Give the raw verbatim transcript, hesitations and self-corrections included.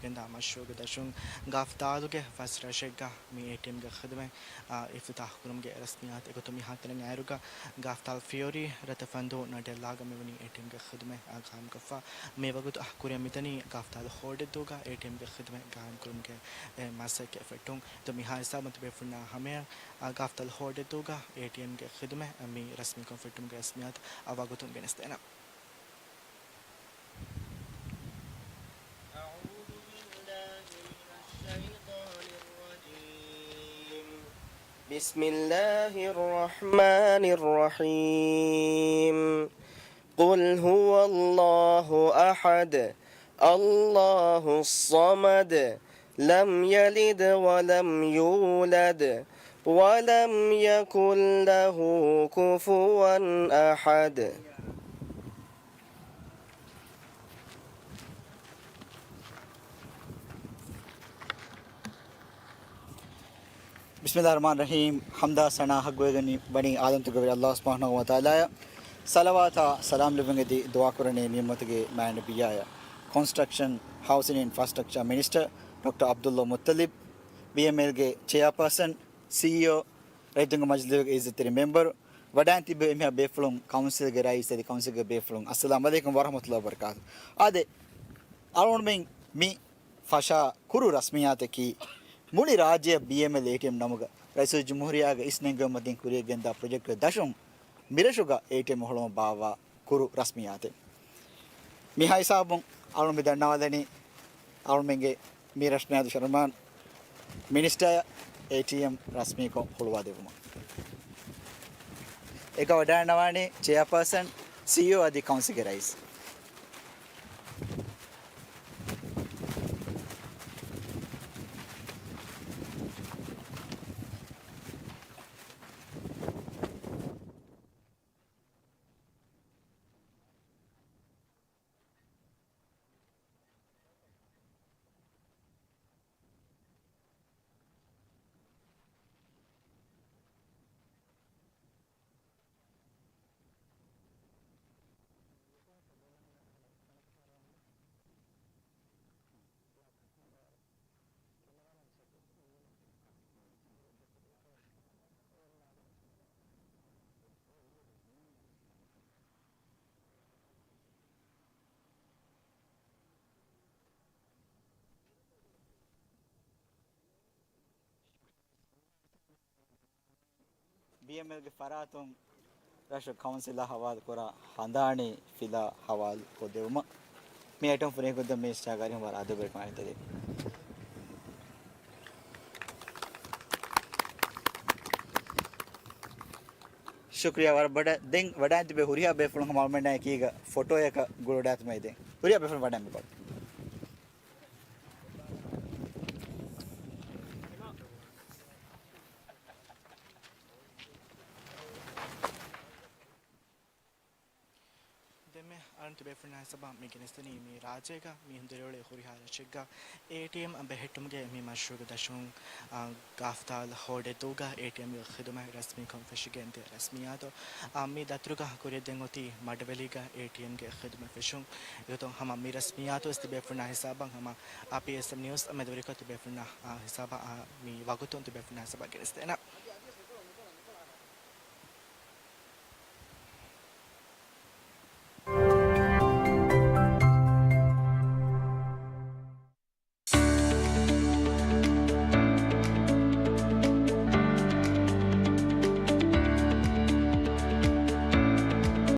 ގެންދާ މަޝްރޫޢުގެ ދަށުން ގާފްދާލުގެ ފަސް ރަށެއްގަ މި އޭޓީއެމްގެ ޚިދުމަތް، އާ، އިފްތިތާޙު ކުރުމުގެ ރަސްމިއްޔާތު އެގޮތުން މިހާތަނަށް އައިރުގަ ގާފްދާލު ފިޔޮރީ ރަތަފަންދޫ ނަޑެއްލާގަ މިވަނީ އޭޓީއެމްގެ ޚިދުމަތް، އާ، ގާއިމްކޮށްފަ. މިވަގުތު ކުރިއަށް މިދަނީ ގާފްދާލު ހޯޑެއްދޫގަ އޭޓީއެމްގެ ޚިދުމަތް ގާއިމްކުރުމުގެ، އެ، މަސައްކަތް ފެއްޓުން. ދޯ މިހާ ހިސާބުން ތިބޭފުޅުންނާ ހަމަޔަށް، އާ، ގާފްދާލު ހޯޑެއްދޫގަ އޭޓީއެމްގެ ޚިދުމަތް މި ރަސްމީކޮށް ފެއްޓުމުގެ ރަސްމިއްޔާތު އާ ވަގުތުން ގެނެސްދޭނަން. أعوذ بالله من الشيطان الرجيم. بسم الله الرحمن الرحيم. قل هو الله أحد، الله الصمد، لم يلد ولم يولد، ولم يكن له كفوا أحد. ބިސްމިﷲ ރަޙްމާނި ރަޙީމް. ޙަމްދާ ސަނާ ޙައްޤުވެގެން ވަނީ ޢާލަމްތަކުގެ ވެރި ﷲ ސުބްޙާނަހޫ ވަތަޢާލާއަށް. ޞަލަވާތާ ސަލާމް ލެއްވެން އެދި ދުޢާ ކުރަނީ މި އުއްމަތުގެ މާތް ނަބިއްޔާއަށް. ކޮންސްޓްރަކްޝަން، ހައުސިން އެންޑް އިންފްރާސްޓްރަކްޗާ މިނިސްޓަރ ޑޮކްޓަރ ޢަބްދުﷲ މުއްޠަލިބް، ބީއެމްއެލްގެ ޗެއާޕާސަން، ސީއީއޯ، ރައްޔިތުންގެ މަޖިލީހުގެ އިއްޒަތްތެރި މެމްބަރު، ވަޑައިން ތިއްބެވި މިހާ ބޭފުޅުން، ކައުންސިލްގެ ރައީސް އަދި ކައުންސިލްގެ ބޭފުޅުން، އައްސަލާމް ޢަލައިކުމް ވަރަޙްމަތުﷲ ވަބަރަކާތު. އާދެ، އަޅުގަނޑުމެން މި ފަށާ ކުރު ރަސްމިއްޔާތަކީ، މުޅި ރާއްޖެއަށް ބީއެމްއެލް އޭޓީއެމް ނަމުގަ ރައީސުލްޖުމްހޫރިއްޔާގެ އިސް ނެންގެވުމަށް ދިން ކުރިއަށް ގެންދާ ޕްރޮޖެކްޓުގެ ދަށުން މިރަށުގަ އޭޓީއެމް ހުޅުވުމަށް ބާއްވާ ކުރު ރަސްމިއްޔާތެއް. މިހާ ހިސާބުން އަޅުގަނޑު މި ދަންނަވާލަނީ އަޅުގަނޑުމެންގެ މި ރަށު ނިޔާދު ޗެއަރމާން މިނިސްޓަރ އޭޓީއެމް ރަސްމީކޮށް ހުޅުވާ ދެއްވުމަށް. އެކަ ވަޑައިގަންނަވާނީ ޗެއާޕާސަން، ސީއީއޯ އަދި ކައުންސިލްގެ ރައީސް. ބީއެމްއެލްގެ ފަރާތުން ރަށު ކައުންސިލާ ހަވާލު ކުރާ ހަނދާނީ ފިލާ ހަވާލު ކޮށްދެވުމަށް މި އައިޓަމް ފުރިހަމަ ކޮށްދެއްވަން މިނިސްޓަރ ގާރިހުން ވަރަށް އަދަބުވެރި ކަމެއް ތެދެ. ޝުކުރިއްޔާ ވަރަށް ބޮޑަށް. ދެން ވަޑައިން ތިބޭ ހުރިހާ ބޭފުޅުން ހަމަ އަޅުމެންނާ އެކީގަ ފޮޓޯއަކަށް ގުޅުވަޑާތި މައިދެން. ހުރިހާ ބޭފުޅުން ވަޑައިން މިކޮޅު. ދެންމެ އަޅުން ތިބޭފުޅުންނާ ހިސާބަށް މި ގެނެސްދެނީ މި ރާއްޖޭގަ މީހުން ދިރިއުޅޭ ހުރިހާ ރަށެއްގަ އޭޓީއެމް ބެހެއްޓުމުގެ މި މަޝްރޫޢުގެ ދަށުން، އާ، ގާފްތާލް ހޯޑެއްދޫގަ އޭޓީއެމްގެ ޚިދުމަތް ރަސްމީކޮށް ފެށިގެން ދިޔަ ރަސްމިއްޔާތު، އާ، މި ދަތުރުގަ ކުރިއަށް ދެން އޮތީ މަޑުވެލީގަ އޭޓީއެމްގެ ޚިދުމަތް ފެށުން. އެގޮތުން ހަމަ މި ރަސްމިއްޔާތު ވެސް ތިބޭފުޅުންނާ ހިސާބަށް ހަމަ، އާ، ޕީއެސްއެމް ނިއުސް މެދުވެރިކޮށް ތިބޭފުޅުންނާ، އާ، ހިސާބަށް، އާ، މި ވަގުތުން ތިބޭފުޅުންނާ ހިސާބަށް ގެނެސްދޭނަން.